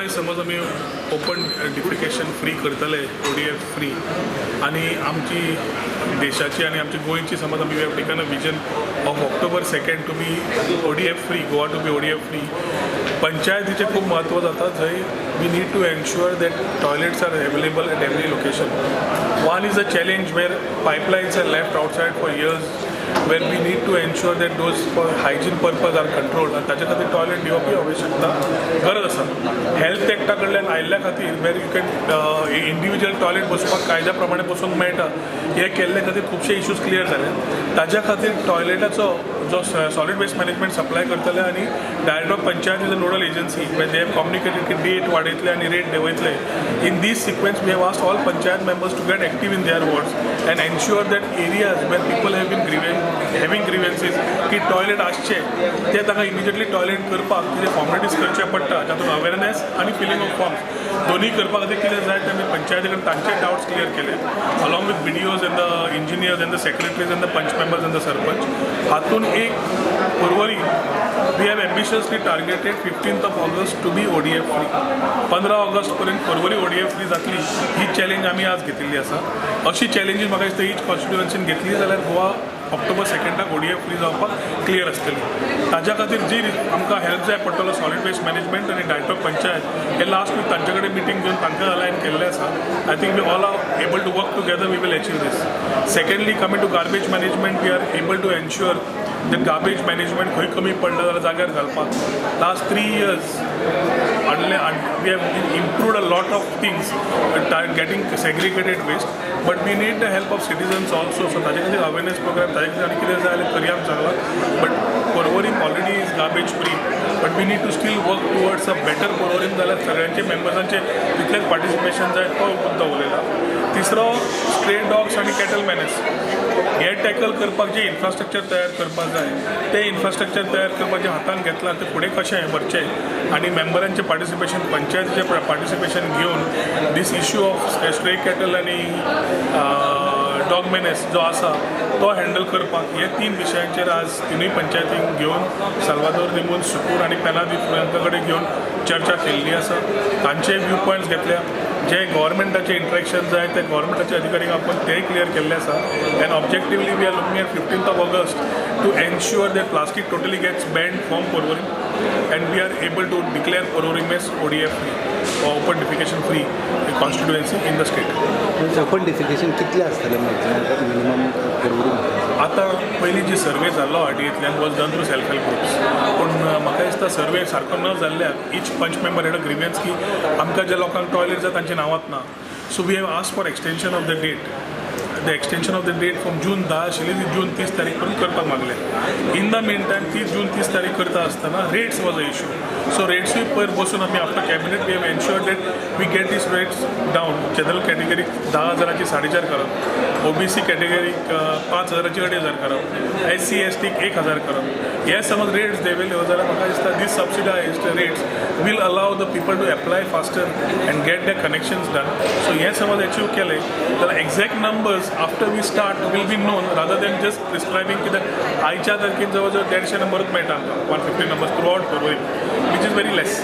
गोंय समज आमी open defecation free करतले, ओडीएफ फ्री, आनी आमची देशाची आनी आमची गोंयची समज आमी we have taken a vision of October 2 to be ODF free, Goa to be ODF free, पंचायतीचें खूब म्हत्व जाता, थंय we need to ensure that toilets are available at every location. One is a challenge where pipelines are left outside for years, where we need to ensure that those for hygiene purpose are controlled आनी ताच्या खातीर toilet दिवपी आवश्यकता गरज आसा. Health एक्टा कडल्यान आयिल्ल्या खातीर where you can individual toilet बसोवपाक कायद्या प्रमाणे बसोवंक मेळटा, हे केल्ले खातीर खुबशे इश्यूज क्लियर जाले. ताज्या खातीर टॉयलेटाचो जो सॉलिड वेस्ट मॅनेजमेंट सप्लाय करतले आनी Director of Panchayat is a nodal agency where they have communicated की डेट वाडयतले आनी rate देंवयतले. In this sequence, we have asked all panchayat members to get active in their wards and ensure that areas where people have been having grievances की toilet आसचे, ते तांकां immediately toilet करपाक कितें formalities करचे पडटा, जातूंत अवेरनेस आनी फिलिंग ऑफ फॉर्म्स दोन्ही करपा खातीर कितें जाय तें आमी पंचायती कडेन तांचे डावट्स क्लियर केले, along with BDOs and the engineers and the secretaries and the panch members and the sarpanch. हातून एक Porvorim we have ambitiously targeted 15th of August to be ODF free. 15 August पर्यंत पर्वरी ओडीएफ फ्री जातली ही challenge आमी आज घेतिल्ली आसा. अशी challenges म्हाका दिसता ईच कॉन्स्टिट्युएन्सीन घेतली जाल्यार गोवा ऑक्टोबर सेकंडाक ओडीएफ फ्री जावपाक क्लियर आसतली. ताज्या खातीर जी आमकां हेल्प जाय पडटलो, सॉलिड वेस्ट मॅनेजमेंट आनी डायरेक्टर ऑफ पंचायत, हे लास्ट वीक तांचे कडेन मिटींग घेवन तांकां अलायन केल्लें आसा. I think we all are able to work together, we will achieve this. Secondly, coming to garbage management, we are able to ensure that garbage management खंय कमी पडलं जाल्यार जाग्यार घालपाक last 3 years we have improved a lot of things getting segregated waste, but we need the help of citizens also. So ताजे खातीर awareness programme, ताजे खातीर आनी कितें जाय जाल्यार करया आमी सांगलां. But Porvorim already is garbage free, but we need to still work towards a better Porvorim. जाल्यार सगळ्यांचे मेंबर्सांचे तितलेंच पार्टिसिपेशन जाय, तो मुद्दो उलयला. तिसरो, स्ट्रे डॉग्स आनी कॅटल मेनेस हे टॅकल करपाक जे इन्फ्रास्ट्रक्चर तयार करपाक जाय, ते इन्फ्रास्ट्रक्चर तयार करपाक जे हातान घेतलां तें फुडें कशें व्हरचें आनी मेंबरांचें पार्टिसिपेशन, पंचायतीचें पार्टिसिपेशन घेवन this issue of stray cattle आनी डॉग मेनेस जो आसा तो हँडल करपाक, हे तीन विशयांचेर आज तिनूय पंचायतींक घेवन, साल्वादोर निमून, सुकूर आनी पेना दी हांकां कडेन घेवन चर्चा केल्ली आसा. तांचे व्यू पॉयंट्स घेतल्या. जे गव्हर्मेंटाचे इंट्रॅक्शन जाय ते गव्हर्मेंटाचे अधिकारीक आपण तेय क्लियर केल्ले आसा. And objectively, we are looking at 15th of August to ensure that plastic totally gets banned from Porvorim and we are able to declare Porvorim as ODF free, open defecation free constituency in the state. Open defecation कितलें आसतलें maximum minimum Porvorim? आतां पयलीं जी survey जाल्लो आरटीएंतल्यान was done through self help groups, पूण म्हाका दिसता survey सारको न जाल्ल्यान each panch member had a grievance की आमकां ज्या लोकांक टॉयलेट जाय तांची नांवांत ना. So we have asked for extension of the date. The extension of the date from जून 10 आशिल्ली ती जून 30 तारीख पर्यंत करपाक मागलें. इन the mean time, ती जून 30 तारीख करता आसतना rates was a issue, so रेट्सूय पयर बसून आमी after cabinet we have ensure that we get these rates down. General कॅटेगरीक 10 हजाराची 4.5 करप, ओबीसी कॅटेगरीक 5 हजाराची 2.5 करप, एस सी एस टीक 1,000 करप. हे समज रेट्स देंवयल्यो जाल्यार म्हाका दिसता these subsidized rates will allow the people to apply faster and get the connections done. So हे समज अचीव केलें जाल्यार exact numbers after we start will be known rather than just prescribing, कित्याक आयच्या तारखेर जवळ जवळ 150 नंबरूच मेळटा आमकां, 150 numbers throughout Porvorim, which is very less.